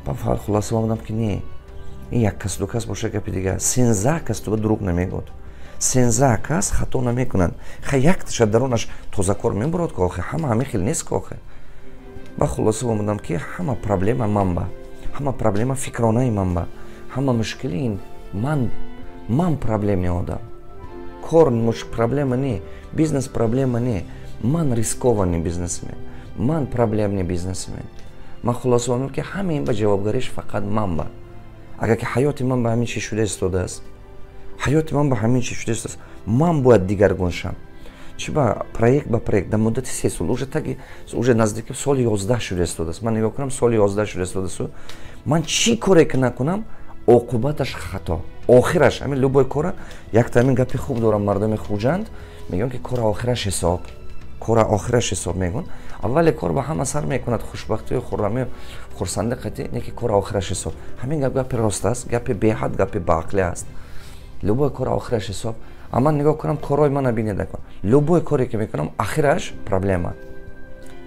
Ба хулоса омадам, ки не, ин як кас, ду кас боша, гапи дига, 13 кас ту ба дурӯғ намегӯд, 13 кас хато намекунанд. Хай, якташа дарунаш тозакор мебурад ку, охе ҳама ҳамин хел нест ку, охе. Ба хулоса омадам, ки ҳама проблема ман ба, ҳама проблема фикронаи ман ба, ҳама мушкили ин ман, ман проблемный одам. Кор проблема не, бизнес проблема не, ман рискованный бизнесмен, ман проблемный бизнесмен. Ман хулоса омадам, ки ҳама ин ба ҷавобгариш фақат ман ба. Агар ки ҳаёти ман ба ҳамин чиз шуда истодааст, ҳаёти ман ба ҳамин чиз шуда истодааст, ман бояд дигаргун шам. Чи ба проект ба проект дар муддати 3 сол уже таги уже наздики соли 11 шуда истодааст. Ман нигоҳ кунам, соли 11 шуда истодааст. Ман чӣ коре ки накунам, оқубаташ хато, охираш ҳамин. Любой кора якта ҳамин гапи хуб дорам мардуми Хуҷанд, мегӯям, ки кора охираш ҳисоб, кора охираш ҳисоб мегӯн. Аввали кор ба ҳама сар мекунад хушбахтию хуррамию хурсанди қатӣ, не ки кора охираш ҳисоб. Ҳамин гап гапи рост аст, гапи беҳад, гапи баақлӣ аст. Любой кора охираш ҳисоб. А ман нигоҳ кунам, корҳои мана бинед, любой коре ки мекунам, ахираш проблема.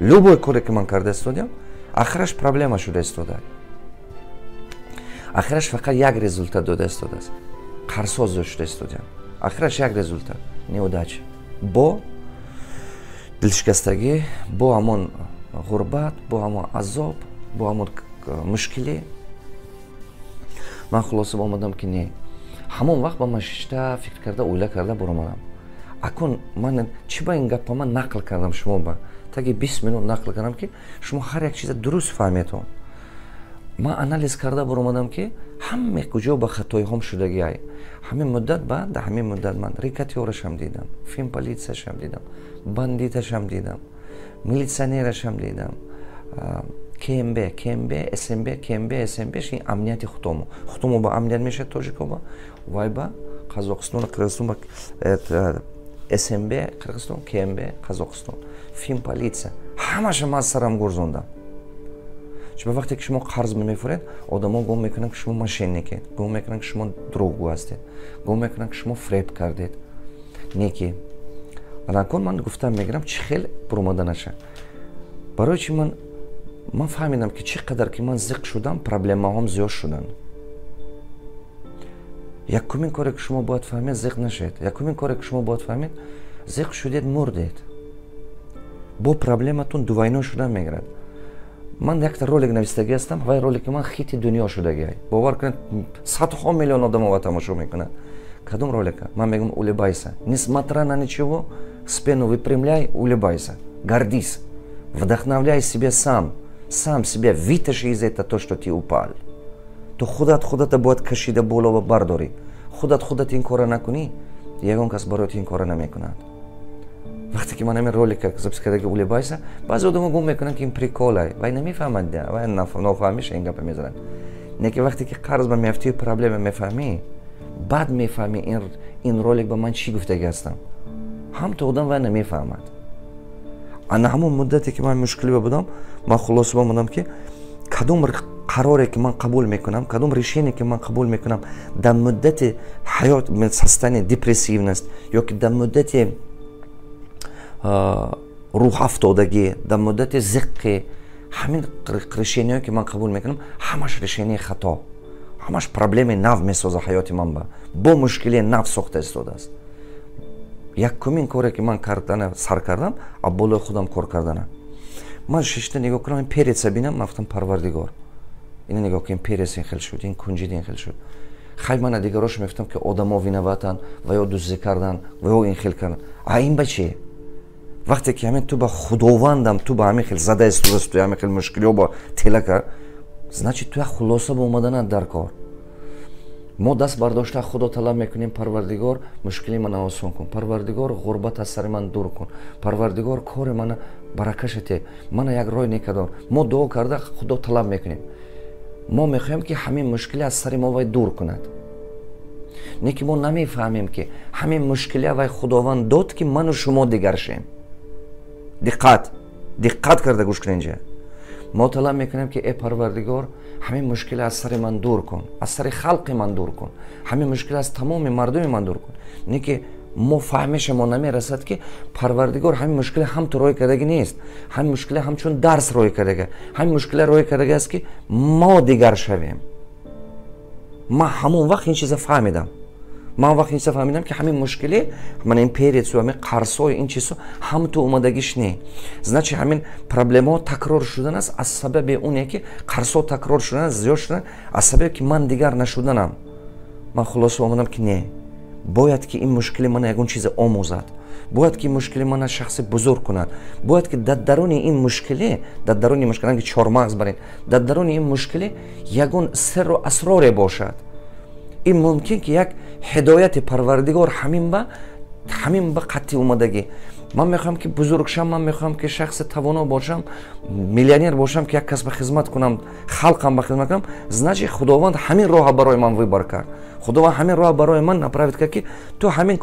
Любой коре ки ман карда истодиам, ахираш проблема шуда истода, ахираш фақат як результат дода истодааст: қарзсоз шуда истодиам. Ахираш як результат: неудача, бо дилшикастагӣ, бо ҳамон ғурбат, бо ҳамон азоб, бо ҳамон мушкилӣ. Ман хулоса омадам, ки не, ҳамон вақт ба ман шишта, фикр карда, оила карда баромадам. Акун ман чӣ ба ин гапа ман нақл кардам шумо ба таги 20 минут нақл кардам, ки шумо ҳар як чиза дуруст фаҳметон. Ман анализ карда баромадам, ки ҳаме куҷо ба хатоиҳом шудагиай. Ҳамин муддат ба дар ҳамин муддат ман рэкетёрашам дидам, финполитсияшам дидам, бандиташам дидам, милитсионерашам дидам, КНБ, КНБ, СНБ, КНБ, СНБ, ин амнияти худомо, худомо ба амният мешавад, тоҷикоба вай ба Қазоқистон, Қирғизистон ба СНБ Қирғизистон, КНБ Қазоқистон, финполитсия, ҳамаша ман сарам гурзондам. Чунки вақте ки шумо қарз мефуред, одамо гумон мекунанд, ки шумо мошенникед, гумон мекунанд, ки шумо дурӯғгӯ ҳастед, гумон мекунанд, ки шумо фреб кардед. Неки анакун ман гуфтам мегирам, чӣ хел буромада наша. Барои чи ман фаҳмидам, ки чӣ қадар ки ман зиқ шудам, проблемаҳом зиёд шуданд. Якумин коре ки шумо бояд фаҳмед: зиқ нашед. Якумин коре ки шумо бояд фаҳмед: зиқ шудед, мурдед, бо проблематон двойной шудан мегирад. Ман якта ролик навистагӣ ҳастам, вай ролики ман хити дунё шудагиай, бовар кунед, садҳо миллион одамо ва тамошо мекунад. Кадом ролика? Ман мегӯям: «Улыбайся, несмотря на ничего, спину выпрямляй, улыбайся, гордись, вдохновляй себя сам, сам себя вытащи из этого, то, что ты упал». Ту худат худата бояд кашида боло ва бардорӣ. Худат худат ин кора накунӣ, ягон кас барои ин кора намекунад. Вақте ки ман ҳамин ролика запись кардаги, «Улыбайся», баъзе одамо гум мекунанд, ки ин приколай, вай намефаҳмад, вай нофаҳмиша ин гапа мезанад. Не ки вақте ки қарз ба меафтию проблема мефаҳмӣ, баъд мефаҳмӣ ин ролик ба ман чӣ гуфтаги ҳастам. Ҳамто одам вай намефаҳмад. Ана ҳамон муддате ки ман мушкилиба будам, ман хулоса омадам, ки кадом қароре ки ман қабул мекунам, кадом решение ки ман қабул мекунам дар муддати ҳаёт, состояние депрессивность ё ки дар муддати рӯҳафтодагӣ, дар муддати зиққи, ҳамин решениҳое ки ман қабул мекунам, ҳамаш решенияи хато, ҳамаш проблемаи нав месоза, ҳаёти ман ба бо мушкилии нав сохта истодааст. Якумин коре ки ман кардана сар кардам, а болои худам кор кардана. Ман шишта нигоҳ кунам, ин переца бинам, ман гуфтам: «Парвардигор, ина нигоҳ кун, перец ин хел шуд, ин кунҷид ин хел шуд». Хай, мана дигарош мефтам, ки одамо виноватанд ва ё дуздӣ кардан ва ё ин хел кардан. А ин ба чи? Вақте ки ҳамин ту ба Худовандам, ту ба ҳамин хел зада истодааст, ту ҳамин хел мушкилиҳо ба тела кард, значит, ту як хулоса ба омаданат дар кор. Мо даст бардошта Худо талаб мекунем: «Парвардигор, мушкили мана осон кун, Парвардигор, ғурбат аз сари ман дур кун, Парвардигор, кори мана баракаша те, мана як рой некадор». Мо дуо карда Худо талаб мекунем, мо мехоҳем, ки ҳамин мушкилӣ аз сари мо вай дур кунад. Не ки мо намефаҳмем, ки ҳамин мушкилия вай Худованд дод, ки ману шумо дигар шем. Диққат, диққат карда гӯш кунед. Инҷа мо талаб мекунем, ки: «Э Парвардигор, ҳамин мушкиле аз сари ман дур кун, аз сари халқи ман дур кун, ҳамин мушкил аз тамоми мардуми ман дур кун». Не ки Мо фаҳмишамон намерасад, ки Парвардигор ҳамин мушкиле ҳам ту рой кардагӣ нест, ҳамин мушкиле ҳамчун дарс рой кардага, ҳамин мушкиле рой кардага аст, ки мо дигар шавем. Ман ҳамон вақт ин чиза фаҳмидам. Ман вақт ин чиза фаҳмидам, ки ҳамин мушкиле, мана ин перецу, ҳамин қарзҳои ин чизҳо ҳам ту омадагиш не. Значит, ҳамин проблемаҳо такрор шудан аст аз сабаби оне, ки қарзҳо такрор шудан, зиёд шудан аз сабаби ки ман дигар нашуданам. Ман хулоса омадам, ки не, бояд ки ин мушкили мана ягон чизе омӯзад, бояд ки ин мушкили мана шахси бузург кунад, бояд ки дар даруни ин мушкиле, дар даруни мушкил, ки чормағз барин, дар даруни ин мушкиле ягон сирру асроре бошад. Ин мумкин ки як ҳидояти Парвардигор ҳамин ба қатъи омадагӣ. Ман мехоҳам, ки бузург шам, ман мехоҳам, ки шахси тавоно бошам, миллионер бошам, ки як кас ба хизмат кунам, халқам ба хизмат кунам. Значит, Худованд ҳамин роҳа барои ман выбор кард, Худованд ҳамин роҳа барои ман направить кард, ки ту ҳамин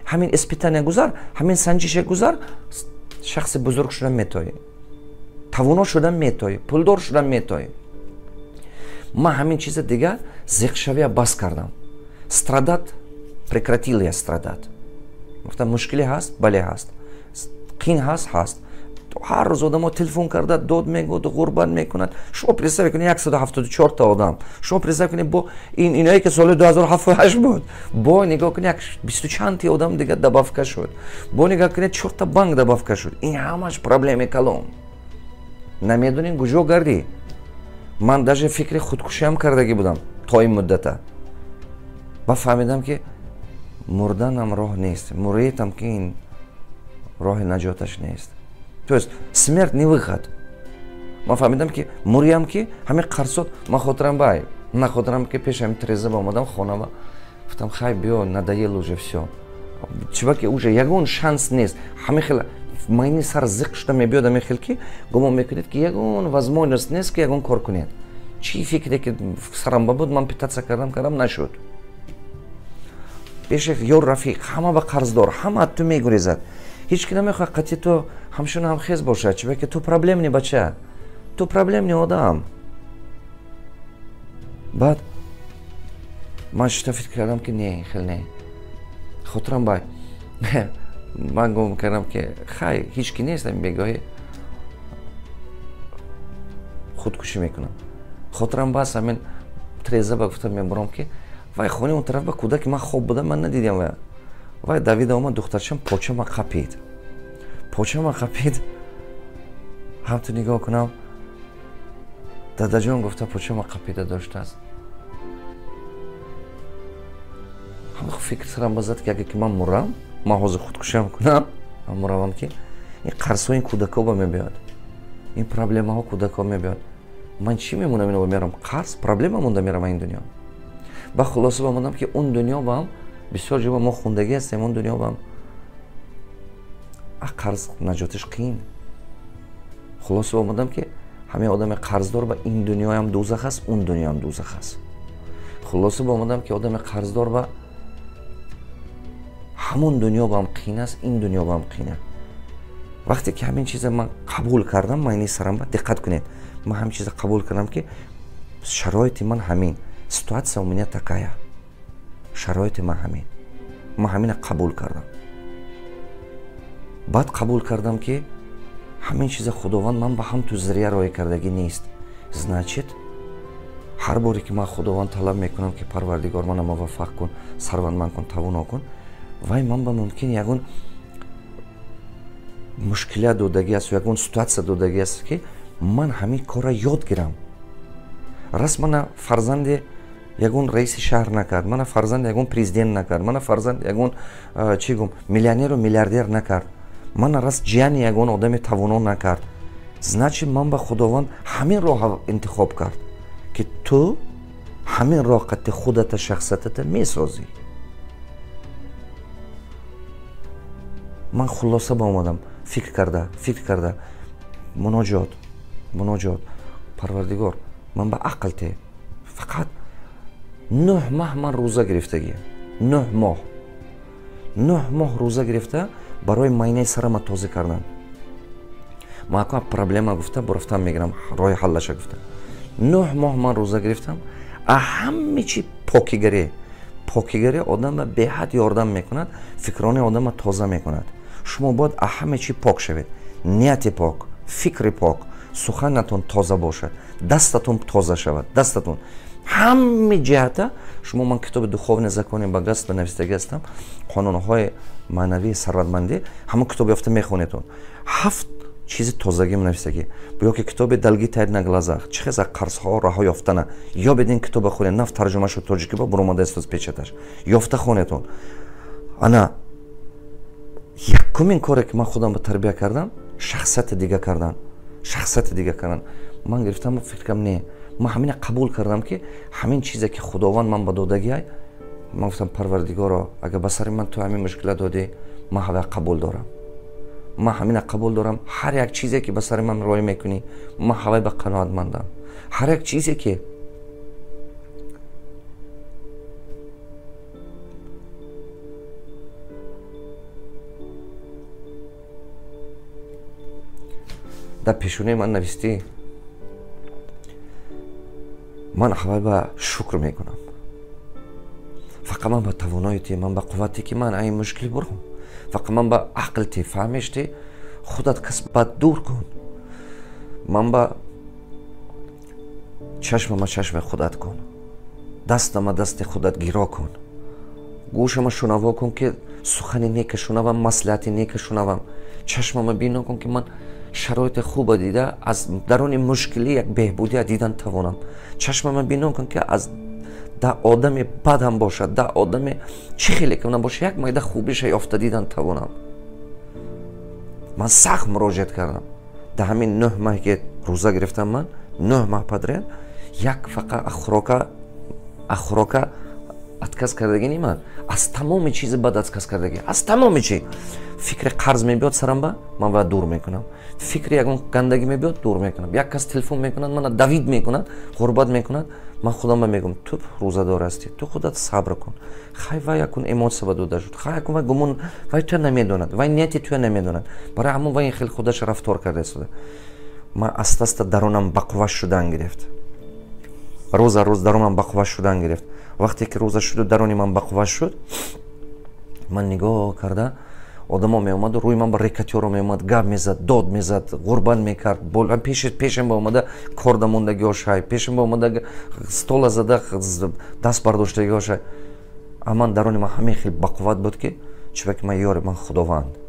ҳамин испытания гузар, ҳамин санҷише гузар, шахси бузург шудан метоӣ, тавоно шудан метоӣ, пулдор шудан метоӣ. Ман ҳамин чиза дигар зиқшавия бас кардам, страдать прекратил я страдать. Гуфтам, мушкиле ҳаст, бале ҳаст, қин ҳаст, ҳаст. Ҳар рӯз одамо телефон карда дод мегӯд, ғурбат мекунад. Шумо представь кунед, 174 та одам. Шумо представь кунед, бо ин иное ки соли 2078 буд, бо нигоҳ кунед, як бисту чандти одам дигар добавка шуд, бо нигоҳ кунед, чорта банк добавка шуд. Ин ҳамаш проблеми калон, намедонем куҷо гардӣ. Ман даже фикри худкушиам кардагӣ будам то ин муддата. Ба фаҳмидам, ки мурданам роҳ нест, муриетам ки ин роҳи наҷоташ нест, то есть смерть не выход. Ман фаҳмидам, ки муриям, ки ҳамин қарсот. Ман хотирам бай, ман хотирам, ки пеш ҳамин треза ба омадам хонава, гуфтам, хай, биё, надоел уже всё, чиба ки уже ягон шанс нест. Ҳамин хел майни сар зиқ шуда мебиёд, ҳамин хел ки гумон мекунед, ки ягон возможность нест, ки ягон кор кунед. Чӣ фикре ки сарам ба буд, ман пытаться кардам, кардам, нашуд. Пеши ёр, рафиқ, ҳама ба қарздор, ҳама аз ту мегурезад, ҳеҷ ки намехоҳад қатъи ту ҳамшуна ҳамхез бошад, чиба ки ту проблемный бача, ту проблемный одам. Баъд ман шита фикр кардам, ки не, хел не. Хотирам бай, ман гумон кардам, ки хай, ҳеҷ ки нест, ами бегоҳӣ худкушӣ мекунам. Хотирам бас, ҳамин треза ба гуфтам, мебурам, ки вай хони он тараф ба кӯдаки ман хоб будам, ман надидям. Вай давида омад, духтарчам почама қапид, почама қапид. Ҳамту нигоҳ кунам, дадаҷон гуфта почама қапида доштааст. Ҳам фикр сарам базад, ки агар ки ман мурам, ман ҳозир худкушиам кунам, муравам, ки ин қарзҳо ин кӯдакҳо ба мебиёд, ин проблемаҳо кӯдакҳо мебиёд, ман чӣ мемонам? Ино мерам, қарз, проблема монда мерам ин дунё. Ба хулоса бамондам, ки он дунё баам бисёр ҷоба мо хундагӣ ҳастем, он дунё баам қарз наҷотиш қиин. Хулоса омадам, ки ҳамин одами қарздор ба ин дунёям дӯзах аст, он дунёям дӯзах аст. Хулоса омадам, ки одами қарздор ба ҳамон дунё баам қиин аст, ин дунё баам қиин аст. Вақте ки ҳамин чиза ман қабул кардам, майни сарам ба диққат кунед, ман ҳамин чиза қабул кардам, ки шароити ман ҳамин, ситуация у меня такая, шароити ман ҳамин, ман ҳамина қабул кардам. Баъд қабул кардам, ки ҳамин чиза Худованд ман ба ҳам ту зря роя кардагӣ нест. Значит, ҳар боре ки ман Худованд талаб мекунам, ки Парвардигор, мана муваффақ кун, сарватманд кун, тавоно кун, вай ман ба мумкин ягон мушкилият додагӣ аст, ягон ситуация додагӣ аст, ки ман ҳамин корра ёд гирам. Раст мана фарзанди ягон раиси шаҳр накард, мана фарзанди ягон президент накард, мана фарзанди ягон, чӣ гум, миллионеру миллиардер накард, мана раст ҷияни ягон одами тавоно накард. Значит, ман ба Худованд ҳамин роҳ интихоб кард, ки ту ҳамин роҳ қатти худата, шахсиятата месозӣ. Ман хулоса ба омадам, фикр карда, фикр карда, муноҷот, муноҷот: Парвардигор, ман ба ақл те. Фақат 9 моҳ ман рӯза гирифтагӣ, 9 моҳ, 9 моҳ рӯза гирифта барои майнаи сарама тоза кардан. Ман ака проблема гуфта бурафтам мегирам, роҳи ҳаллаша гуфта. 9 моҳ ман рӯза гирифтам, а ҳаме чи покигарӣ. Покигарӣ одамро беҳад ёрдам мекунад, фикрони одамро тоза мекунад. Шумо бояд аз ҳама чӣ пок шавед. Нияти пок, фикри пок, суханатон тоза бошад, дастатон тоза шавад, дастатон. Ҳама ҷиҳата шумо ман китоби Духовные законы богатства навистагӣ ҳастам, қонунҳои маънавии сарватмандӣ, ҳамон китоб ёфта мехонедон. 7 чизи тозагӣ навистагӣ. Ё ки китоби Долги тают на глазах, чӣ хел аз қарзҳо раҳо ёфтана. Ёбед ин китоба хонед, нав тарҷума шуд тоҷикӣ ба буромада истоз печаташ. Ёфта хонедон. Ана якумин коре ки ман худам ба тарбия кардам, шахсияти дига кардан. Шахсияти дига кардан. Ман гирифтам фикр кардам, не, ман ҳамина қабул кардам ки ҳамин чизе ки Худованд ман ба додагиай, ман гуфтам Парвардигоро, агар ба сари ман ту ҳамин мушкила додӣ, ман ҳава қабул дорам. Ман ҳамина қабул дорам. Ҳар як чизе ки ба сари ман рой мекунӣ, ман ҳавай ба қаноатмандам. Ҳар як чизе ки дар пешонаи ман навистӣ, ман ҳавай ба шукр мекунам. Фақат ман ба тавонои ти, ман ба қуввате ки ман ай мушкил бурам. Фақат ман ба ақл ти, фаҳмиш ти, худат кас бад дур кун. Ман ба чашмама чашми худат кун, дастама дасти худат гиро кун, гӯшама шунаво кун ки сухани нека шунавам, маслиҳати нека шунавам, чашмама бино кун ки ман шароити хуба дида аз даруни мушкилӣ як беҳбудия дидан тавонам, чашмама бино кун ки аз да одами бад ҳам бошад, да одами чӣ хеле ки набошад, як майда хубиша ёфта дидан тавонам. Ман сахт муроҷиат кардам. Дар ҳамин 9 маҳ ки рӯза гирифтам, ман 9 маҳ подряд як фақат ахрока отказ кардагӣ не, ман аз тамоми чизи бад отказ кардагӣ, аз тамоми чи. Фикри қарз мебиёд сарам ба, ман вая дур мекунам. Фикри ягон гандагӣ мебиёд, дур мекунам. Як кас телефон мекунад, мана давид мекунад, ғурбат мекунад, ман худам ба мегӯям, ту рӯзадор ҳастӣ, ту худат сабр кун. Хай вай якун эмоция ба дода шуд, хай якун вай гумон, вай туя намедонад, вай нияти туя намедонад. Барои ҳамон вай ин хел худаш рафтор карда истода. Ман аста-аста дарунам бақувват шудан гирифт. Рӯз аз рӯз дарунам бақувват шудан гирифт. Вақте ки рӯза шуду даруни ман бақувват шуд, ман нигоҳ карда, одамо меомаду рӯи ман ба рекатёро меомад, гап мезад, дод мезад, ғурбат мекард, пешам ба омада корда мондагиҳошай, пешам ба омада стола зада даст бардоштагиҳошай. А ман даруни ман ҳамин хел бақувват буд ки чунки ман ёри ман Худованд.